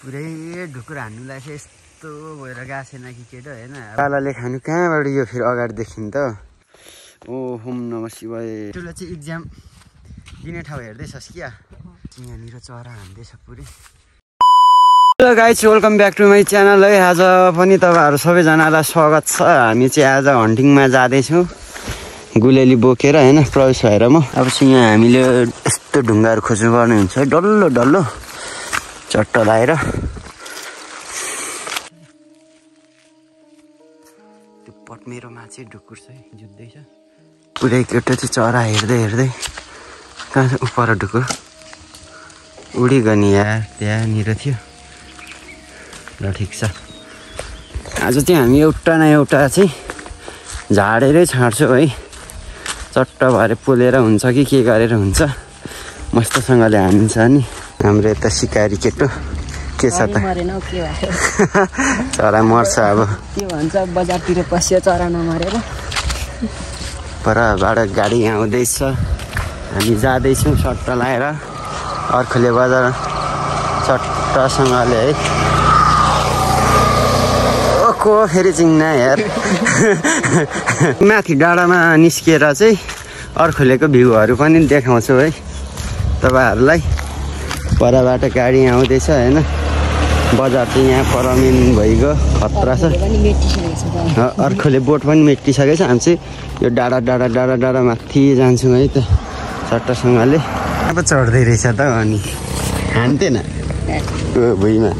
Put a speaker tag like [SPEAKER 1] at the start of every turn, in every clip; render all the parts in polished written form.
[SPEAKER 1] पुरै ढुकुर हान्नुलाई चाहिँ यस्तो भएर गएको छैन कि केटो होइन पालाले खानु कहाँबाट यो फेरि अगाडि देखिन् त ओम नमः शिवाय ठुलो चाहिँ इक्जाम दिने ठाउँ हेर्दैछस् क्या यहाँनिर चरा हान्दैछ पुरै hello guys welcome back to my channel है आज पनि तपाईँहरू सबैजनालाई स्वागत छ हामी चाहिँ आज हन्टिङमा जाँदैछौँ गुलेली बोकेर होइन प्रवेश भएर म अब चाहिँ यहाँ हामीले यस्तो ढुङ्गाहरू खोज्नु पर्ने हुन्छ है डल्लो डल्लो चट्ट लाएर त्यो पटमेरोमा चाहिँ ढुकुर चाहिँ जुत्दैछ पुरै केटो चाहिँ चरा हेर्दै हेर्दै कहाँ छ उपर ढुकुर उडिगयो यार त्यहाँनिर थियो ल ठिक छ आज चाहिँ हामी एउटा न एउटा चाहिँ झाडेरै छाड्छौँ है चट्ट भएर पोलेर हुन्छ कि के गरेर हुन्छ मस्तसँगले हानिन्छ नि हाम्रो यता सिकारी केटो के छ त चरा मर्छ अब
[SPEAKER 2] के भन्छ बजारतिर पस्यो चरा नमरेर
[SPEAKER 1] परबाट गाडी आउँदैछ हामी जाँदैछौँ सट्ट लाएर अर्कोले बजार चट्टसँगले है ओको फेरि चिङ्ना यार माथि डाँडामा निस्किएर चाहिँ अर्कोलेको भ्यूहरू पनि देखाउँछु है तपाईँहरूलाई परबाट गाडी आउँदैछ होइन बजार चाहिँ यहाँ परमिन भइगयो खतरा छ अर्कोले बोट पनि मेटिसकेछ हामी चाहिँ यो डाँडा डाँडा डाँडा डाँडा माथि जान्छौँ है त चट्टसँगले अब चढ्दै रहेछ त अनि हान्थेन भुइँमा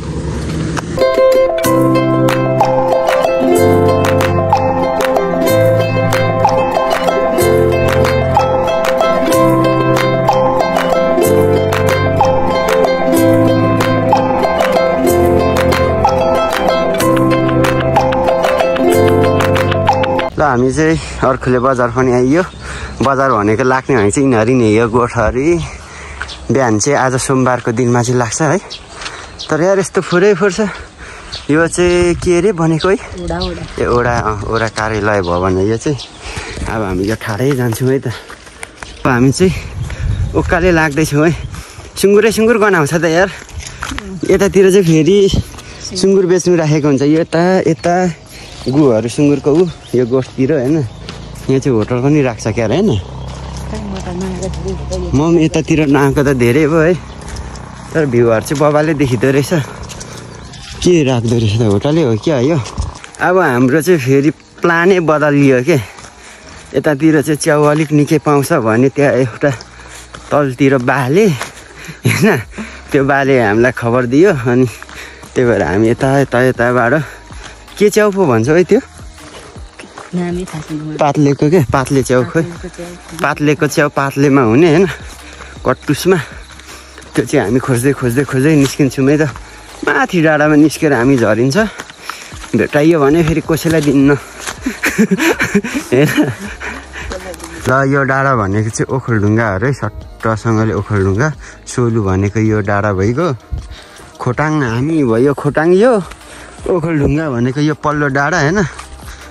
[SPEAKER 1] हामी चाहिँ अर्कोले बजार पनि आइयो बजार भनेको लाग्ने भने चाहिँ यिनीहरू नि हो गोठहरू बिहान चाहिँ आज सोमबारको दिनमा चाहिँ लाग्छ है तर यार यस्तो फुरै फुर्छ यो चाहिँ के अरे भनेको है ए ओडा कार्यालय भयो भने यो चाहिँ अब हामी यो ठाडै जान्छौँ है त अब हामी चाहिँ उकालै लाग्दैछौँ है सुँगुरै सुँगुर गनाउँछ त यार यतातिर चाहिँ फेरि सुँगुर बेच्नु राखेको हुन्छ यो यता गुहरू सुँगुरको यो गोठतिर होइन यहाँ चाहिँ होटल पनि राख्छ क्या होइन म पनि यतातिर नआएको त धेरै भयो है तर भ्यूहरू चाहिँ बबाले देखिँदो रहेछ के राख्दो रहेछ त होटलै हो क्या यो अब हाम्रो चाहिँ फेरि प्लानै बदलियो के यतातिर चाहिँ च्याउ अलिक निकै पाउँछ भने त्यहाँ एउटा तलतिर बाले होइन त्यो बाले हामीलाई खबर दियो अनि त्यही भएर हामी यताबाट के च्याउ पो भन्छ है त्यो पातलेको के पातले च्याउ खोइ पातलेको च्याउ पातलेमा हुने होइन कट्टुसमा त्यो चाहिँ हामी खोज्दै निस्किन्छौँ है त माथि डाँडामा निस्केर हामी झरिन्छ भेटाइयो भने फेरि कसैलाई दिन्न होइन ल यो डाँडा भनेको चाहिँ ओखलढुङ्गाहरू है सट्टसँगले ओखलढुङ्गा सोलु भनेको यो डाँडा भइगयो खोटाङ हामी भयो खोटाङ यो ओखलढुङ्गा भनेको यो पल्लो डाँडा होइन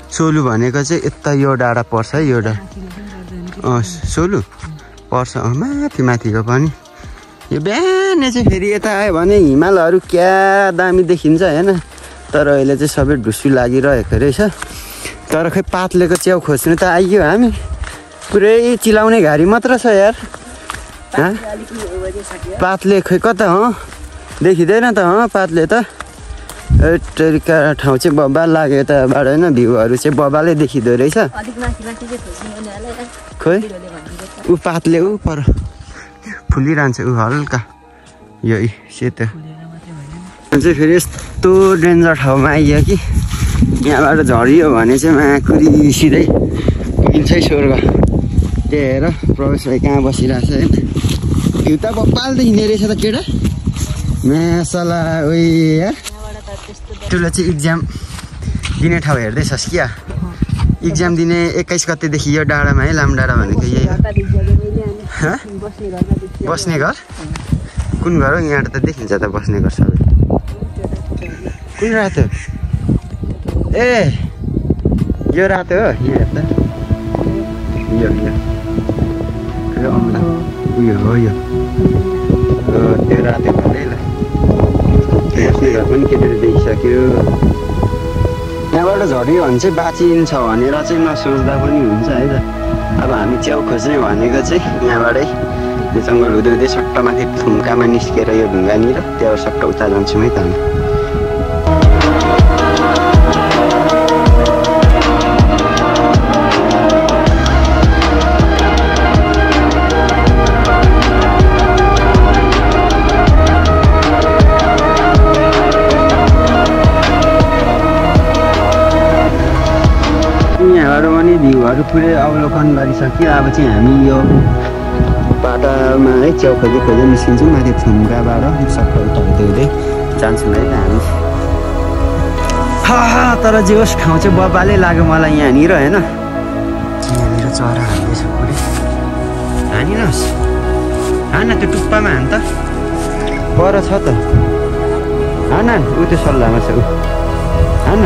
[SPEAKER 1] सोलु भनेको चाहिँ यता यो डाँडा पर्छ है यो डाँडा सोलु पर्छ माथिको पनि यो बिहानै चाहिँ फेरि यता आयो भने हिमालहरू क्या दामी देखिन्छ होइन तर अहिले चाहिँ सबै ढुस्सु लागिरहेको रहेछ तर खै पातलेको च्याउ खोज्नु त आइयो हामी पुरै चिलाउने घारी मात्र छ यार पातले खै कता देखिँदैन त पातले त तरिका ठाउँ चाहिँ बबाल लाग्यो यताबाट होइन भ्यूहरू चाहिँ बबालै देखिँदो रहेछ खोइ ऊ पातले ऊ पर फुलिरहन्छ ऊ हल्का यो सेतो चाहिँ फेरि यस्तो डेन्जर ठाउँमा आइयो कि यहाँबाट झरियो भने चाहिँ माकुरी सिधै पुगिन्छ है स्वर्ग त्यही हेर प्रवेश भाइ कहाँ बसिरहेको छ होइन भ्यू त बब्बाल देखिने रहेछ त केटा म्यासला उयो यार ठुलो चाहिँ इक्जाम दिने ठाउँ हेर्दैछस् क्या इक्जाम दिने 21 गतेदेखि यो डाँडामा है लाम डाँडा भनेको यही हो बस्ने घर कुन घर हो यहाँ त देखिन्छ त बस्ने घर सबै कुन रातो ए यो रातो हो यहाँ हेर्दा यो उयो हो यो त्यो रातो भन्दै ल बस्ने घर पनि केटेर देखिसक्यो। यहाँबाट झऱ्यो भने चाहिँ बाँचिन्छ भनेर चाहिँ नसोच्दा पनि हुन्छ है त। अब हामी च्याउ खोज्ने भनेको चाहिँ यहाँबाटै यो जङ्गल हुँदै हुँदै सट्ट माथि थुम्कामा निस्केर यो ढुङ्गानिर त्यहाँ सट्ट उता जान्छौँ है त हामी। यहाँबाट पनि भ्यूहरू पुरै अवलोकन गरिसक्यो। अब चाहिँ हामी यो बाटामा है च्याउ खोज्दै खोज्दै निस्किन्छौँ माथि थुम्काबाट सबै उता हुँदै हुँदै जान्छौँ है त हामी। तर जे होस् ठाउँ चाहिँ बब्बाले लाग्यो मलाई यहाँनिर होइन। यहाँनिर चरा हान्दैछ पुरै। हानिनुहोस्, हान त्यो टुप्पामा हान त, पर छ त, हान ऊ त्यो सल्लाहमा छ ऊ, हान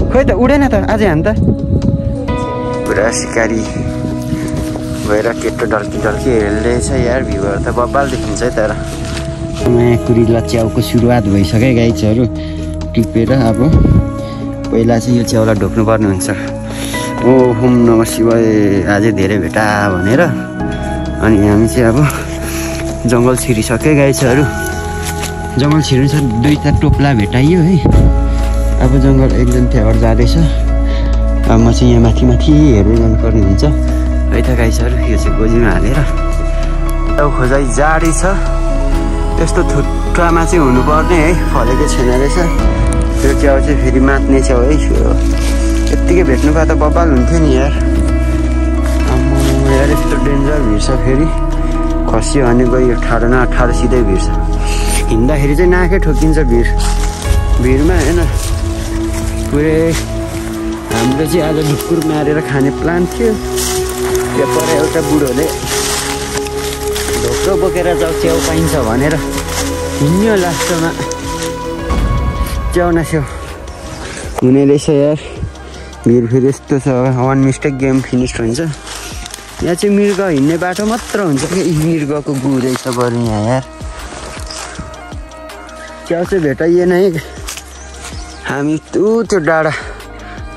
[SPEAKER 1] खोइ त उडेन त अझै हान त। पुरा सिकारी भएर केटो ढल्की ढल्की हेर्दैछ यार। भ्यूहरू त बब्बाल देखिन्छ है। तर नयाँ कुरिला च्याउको सुरुवात भइसक्यो गाइजहरू टिपेर। अब पहिला चाहिँ यो च्याउलाई ढोक्नुपर्ने हुन्छ। ओम नमः शिवाय अझै धेरै भेटा भनेर। अनि हामी चाहिँ अब जङ्गल छिरिसक्यो गाइजहरू। जङ्गल छिर्नु छ, 2टा टोप्ला भेटाइयो है। अब जङ्गल एकदम त्यहाँबाट जाँदैछ। अब म चाहिँ यहाँ माथि माथि हेर्दै जानुपर्ने हुन्छ है त गाइसहरू। यो चाहिँ गोजीमा हालेर च्याउ खोजाइ जाडी छ। यस्तो थुट्टामा चाहिँ हुनुपर्ने है, फलेको छैन रहेछ त्यो च्याउ चाहिँ। फेरि मात्ने च्याउ है, यत्तिकै भेट्नु पाए त बब्बाल हुन्थ्यो नि यार। यार यस्तो डेन्जर भिर्छ फेरि। खसियो भने गयो ठाडो न ठाडो सिधै भिर्छ। हिँड्दाखेरि चाहिँ नाकै ठोकिन्छ भिरमा होइन। पुरै हाम्रो चाहिँ आज ढुक्कुर मारेर खाने प्लान थियो। त्यहाँ पर एउटा बुढोले ढोक्रो बोकेर जाऊ च्याउ पाइन्छ भनेर हिँड्यो। लास्टमा च्याउ नस्याउ हुने रहेछ यार। भिर फेरि यस्तो छ, 1 मिस्टेक गेम फिनिस हुन्छ। यहाँ चाहिँ मृग हिँड्ने बाटो मात्र हुन्छ कि मृगको गु रहेछ बरु यहाँ यार। च्याउ चाहिँ भेटाइएन है। हामी त्यो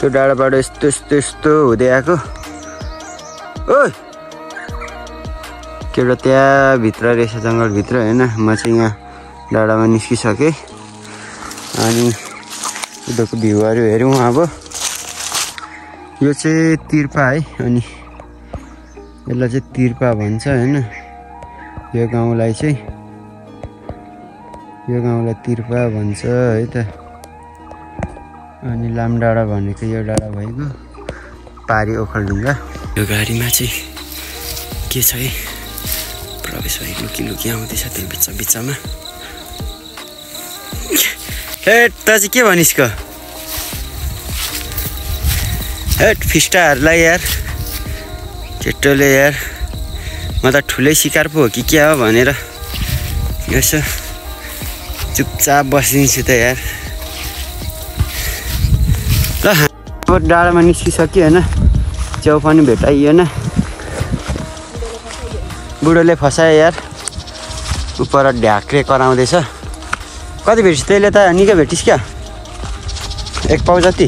[SPEAKER 1] डाँडाबाट यस्तो यस्तो यस्तो हुँदै आएको। ओ के एउटा त्यहाँ भित्र रहेछ जङ्गलभित्र होइन। म चाहिँ यहाँ डाँडामा निस्किसकेँ। अनि उताको भ्यूहरू हेऱ्यौँ। अब यो चाहिँ तिर्पा है। अनि यसलाई चाहिँ तिर्पा भन्छ होइन। यो गाउँलाई तिर्पा भन्छ है त। अनि लामडाँडा भनेको यो डाँडा भएको पारी ओखलढुङ्गा। यो गाडीमा चाहिँ के छ है, प्रवेश भाइ लुकी लुकी आउँदैछ त्यो बिचमा। हेट त चाहिँ के भनिस् क? हेट फिस्टाहरूलाई यार केटोले यार म त ठुलै शिकार पो हो कि क्या हो भनेर यसो चुपचाप बसिदिन्छु त यार। ल अब डाँडामा निस्किसक्यो होइन। च्याउ पनि भेटाइएन। बुढोले फसायो यार। उपर ढ्याक्रे कराउँदैछ। कति भेटिस् त्यसले त? निकै भेटिस् क्या? 1 पाउ जति?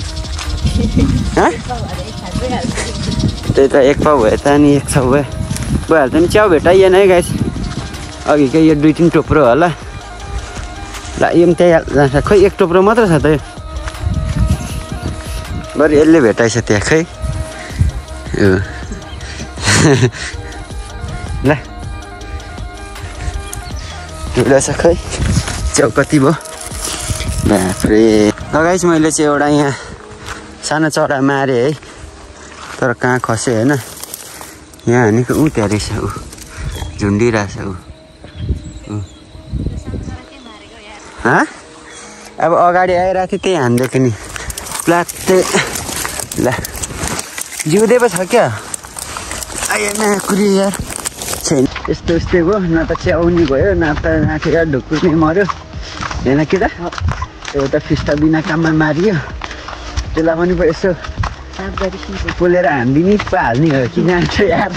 [SPEAKER 1] त्यही त 1 पाउ भयो त अनि 1 छाउ भयो भइहाल्छ नि। च्याउ भेटाइएन है गाइस। अघिकै यो 2-3 टोप्रो होला। ल यो पनि त्यही जान्छ। खोइ 1 टोप्रो मात्र छ त यो। बरु यसले भेटाइछ त्यहाँ खै। ल ठुलो छ खै। च्याउ कति भयो बाफ्रे। गाइस मैले चाहिँ एउटा यहाँ सानो चरा मारेँ है। तर कहाँ खस्यो होइन। यहाँ हानेको ऊ त्यहाँ रहेछ। ऊ झुन्डिरहेछ ऊ। अब अगाडि आइरहेको थियो त्यही हानिदिएको नि प्लाट्टै। ल जिउँदै पो छ क्या? आएन कुरी यार छैन। यस्तो यस्तै भयो। न त च्याउनी भयो न त आँखेर ढुक्कुर नै मऱ्यो होइन कि त। एउटा फिस्टा बिना काममा मारियो। त्यसलाई पनि पो यसो पोलेर हानिदिने पो हाल्ने हो कि जान्छ यार।